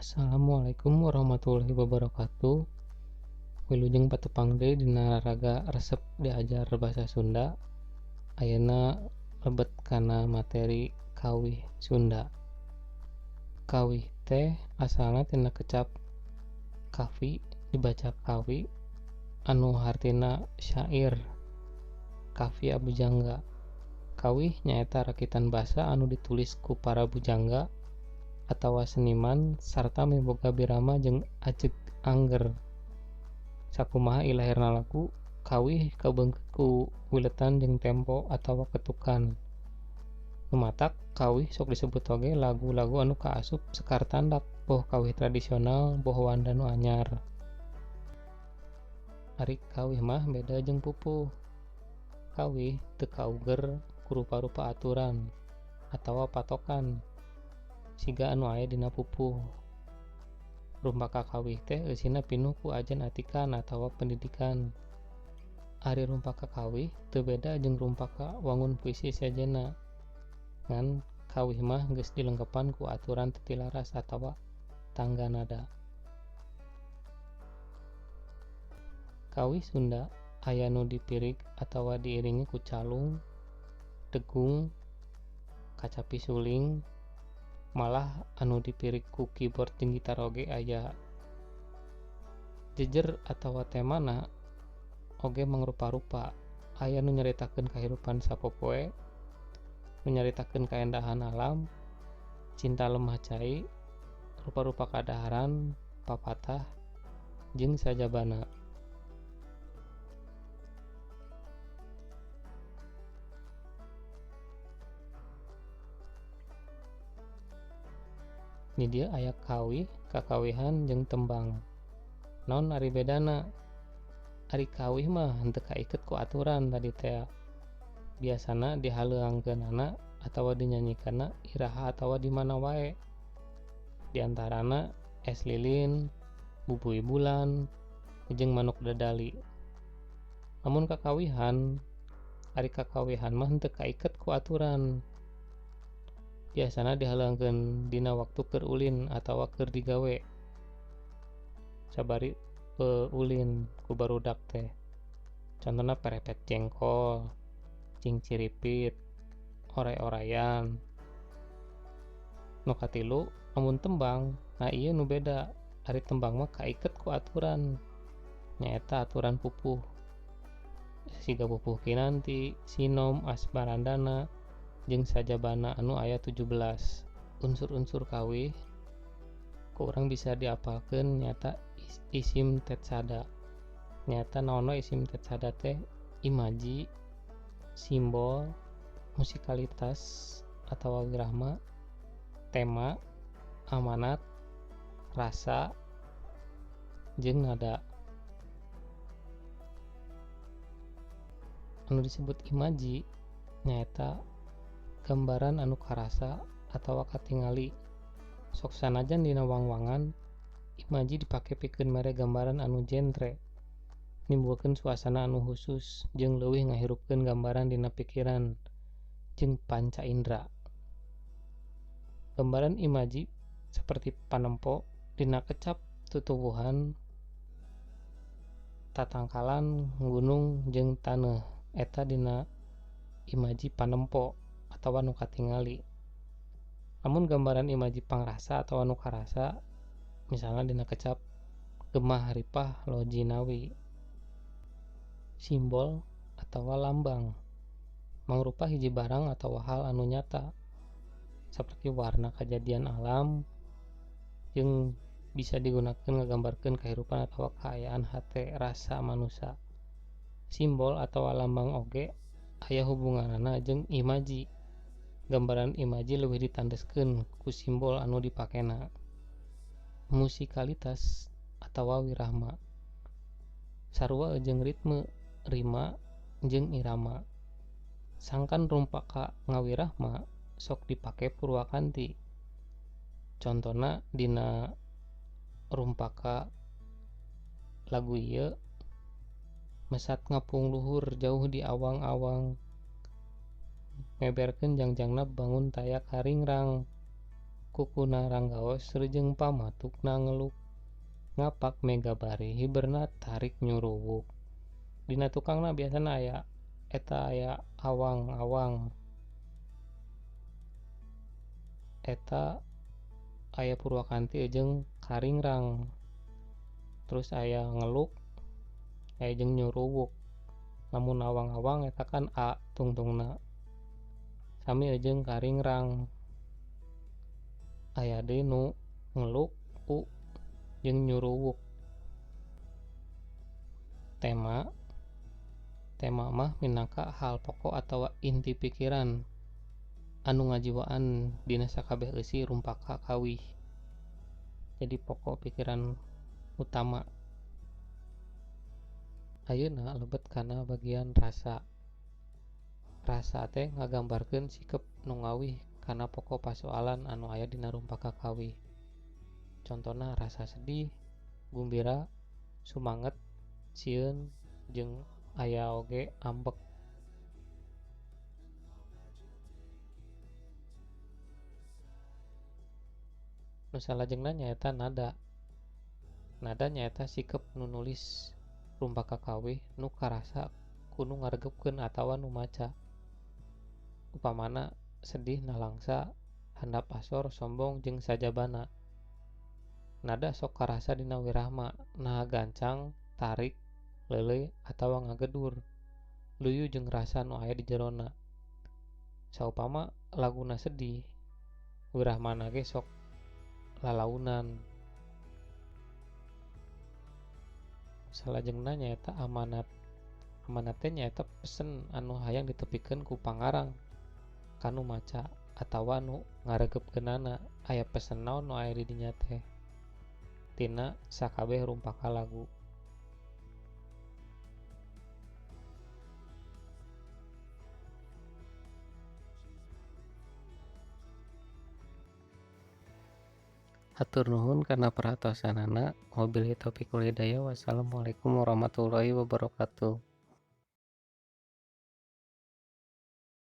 Assalamualaikum warahmatullahi wabarakatuh. Wilujeng patepang deui dina raraga resep diajar basa Sunda. Ayeuna lebet kana materi kawih Sunda. Kawih teh asalna tina kecap kavi dibaca kawi anu hartina syair kafia bujangga. Kawih nyaeta rakitan basa anu ditulis ku para bujangga atawa seniman sarta miboga birama jeung ajeg angger. Sakumaha ilahirna lagu, kawih kabeungkeut ku wiletan jeung tempo atawa ketukan. Nu matak kawih sok disebut oge lagu-lagu anu kaasup sekar tandak boh kawih tradisional boh wanda nu anyar. Ari kawih mah beda jeung pupuh. Kawih teu kauger ku rupa-rupa aturan atawa patokan siga anu aya dina pupuh. Rumpaka kawih teh eusina pinuh ku ajen atikan atawa pendidikan. Ari rumpaka kawih teu beda jeung rumpaka wangun puisi sejenna. Ngan kawih mah geus dilengkepan ku aturan tetilaras atawa tangga nada. Kawih Sunda aya nu dipirig atawa diiringi ku calung, degung, kacapi suling, malah anu dipirig ku keyboard jeung gitar oge aya. Jejer atawa temana oge mangrupa-rupa. Aya nu nyaritakeun kahirupan sapopoe, nu nyaritakeun kaendahan alam, cinta lemah cai, rupa-rupa kadaharan, papatah, jeung sajabana. Di dieu aya kawih, kakawihan jeung tembang. Naon ari bedana? Ari kawih mah henteu kaiket ku aturan tadi teh. Biasana dihaleuangkeunana atawa dinyanyikanna iraha atawa di mana wae. Di antarana es lilin, bubuy bulan, jeung manuk dadali. Lamun kakawihan, ari kakawihan mah henteu kaiket ku aturan. Biasana dihaleuangkeun dina waktu keur ulin atawa keur digawe. Sabari ulin ku barudak teh. Contona perepet jengkol, cingciripit, oray-orayan. Nu katilu, lamun tembang, nah ieu nu beda. Ari tembang mah kaiket ku aturan. Nyaeta aturan pupuh. Siga pupuh kinanti, sinom, asmarandana, jeung sajabana anu aya 17. Unsur-unsur kawih ku urang bisa diapalkeun nyaeta isim tetsada. Nyaeta naon we isim tetsada teh imaji, simbol, musikalitas atawa wirahma, tema, amanat, rasa, jeung nada. Anu disebut imaji nyaeta gambaran anu karasa atawa katingali. Sok sanajan dina wangwangan, imaji dipake pikeun mere gambaran anu jentre, nimbulkeun suasana anu khusus jeung leuwih ngahirupkeun gambaran dina pikiran jeung panca indera. Gambaran imaji saperti panempo dina kecap tutuwuhan, tatangkalan, gunung jeung taneuh eta dina imaji panempo atawa nu katingali. Lamun gambaran imaji pangrasa atawa nu karasa, misalna dina kecap gemah ripah lojinawi. Simbol atawa lambang mangrupa hiji barang atawa hal anu nyata seperti warna kajadian alam jeung bisa digunakeun ngagambarkeun kahirupan atawa kaayaan hate rasa manusa. Simbol atawa lambang oge aya hubunganana jeung imaji. Gambaran imaji leuwih ditandeskeun ku simbol anu dipakena. Musikalitas atawa wirahma sarua jeung ritme, rima, jeung irama. Sangkan rumpaka ngawirahma sok dipake purwakanti. Contona dina rumpaka lagu ieu mesat ngapung luhur jauh di awang-awang, meberkeun jangjangna bangun taya karingrang. Kukuna ranggaos reujeng pamatukna ngeluk. Ngapak mega bari hiberna tarik nyuruwuk. Dina tukangna biasana aya eta aya awang-awang. Eta aya purwakanti jeung karingrang. Terus aya ngeluk aya jeung nyuruwuk. Lamun awang-awang eta kan a tungtungna. Sami jeung karingrang. Aya deui nu ngeluk u jeung nyuruwuk. Tema tema mah minangka hal pokok atawa inti pikiran anu ngajiwaan dina sakabeh eusi rumpaka kawih. Jadi pokok pikiran utama. Ayeuna lebet kana bagian rasa. Rasa teh ngagambarkeun sikep nu ngawih kana pokok pasoalan anu aya dina rumpaka kawih. Contona rasa sedih, gumbira, sumanget, sieun, jeung aya oge ambek. Nu salajengna nyaeta nada. Nada nyaeta sikep nu nulis rumpaka kawih nu karasa ku nu ngaregepkeun atawa nu maca. Upamana sedih nalangsa, handap asor, sombong jeung sajabana. Nada sok karasa dina wirahma, naha gancang, tarik, leuleuy atawa ngagedur, luyu jeung rasa nu aya di jerona. Saupama laguna sedih, wirahmana ge sok lalaunan. Salajengna nyaeta amanat. Amanat teh nyaeta pesen anu hayang ditepikeun ku pangarang ka nu maca atawa nu ngaregepkeunana. Aya pesen naon nu aya di dinya teh tina sakabeh rumpaka lagu. Hatur nuhun kana perhatosanana. Wabillahi taufiq wal hidayah. Wassalamualaikum warahmatullahi wabarakatuh.